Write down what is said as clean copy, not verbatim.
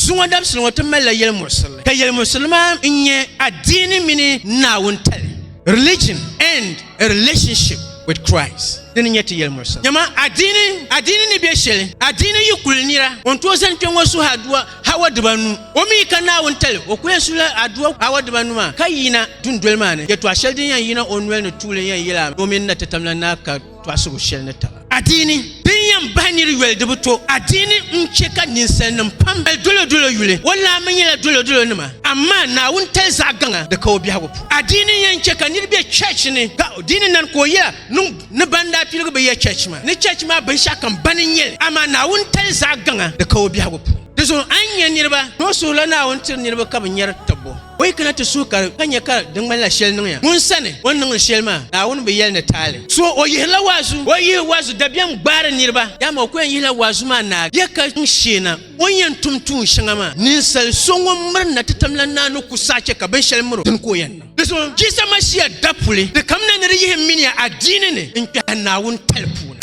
Zuŋɔ dabisili ŋɔ ti malila yɛlimuɣisirili, ka yɛlimuɣisirili maa n-nyɛ adiini mini Naawuni tali, religion and a relationship with Christ. Dini n-nyɛ ti yɛlimuɣisirili. Nyama, adiini, adiini ni be shɛli, adiini yi kuli nira, o ni tooi zani kpe ŋɔ suhi adua hawa dibanu. O mi ka Naawuni tali, o ku yɛn suhila adua hawa dibanu maa ka yina dundoli maa ni. Yɛtɔɣ shɛli din yɛn yina o noli ni tuuli n-yɛn yɛl a ni o mini na ti tamla naa ka tɔɣisigu shɛli ni taba. Adiini din yɛn bahi nir yoli di bi to. Adiini n-chɛ ka ninsalinim pam mali dolodolo yuli. O laamba nyɛla dolodolonima, amaa Naawuni tali zaɣ gaŋa di ka o biɛhigu puuni. Adiini n-yɛn chɛ ka nir be church ni ka diini nani ka o yɛla niŋ ni ban daa piligi bi ya church maa ni church maa binshɛɣukam bani n-nyɛ li, amaa Naawuni tali zaɣ gaŋa di ka o biɛhigu puuni. Di zuɣu a ni nya niriba ni o suhirila Naawuni tiri niriba ka bɛ nyari tibbu. O yi kana ti suhi ka ka nya ka di ŋmanila shɛli niŋya ŋun sani, o ni niŋdi shɛli maa, Naawuni bi yɛli ni taali. So o yihirila waazu, o yihi waazu dabiɛm gbaari niriba, dama o ku yɛn yihila waazu maa naagi ya ka sheena o ni yɛn tum tuun shɛŋa maa. Ninsal so ŋun miri na ti tamla naa ni ku saɣi chɛ ka binshɛli mir o, dini ka o yɛn niŋ. Di zuɣu Yisa Masia dapuli di kamina ni di yihi miniya adiini ni n-kpɛhi Naawuni tali puuni.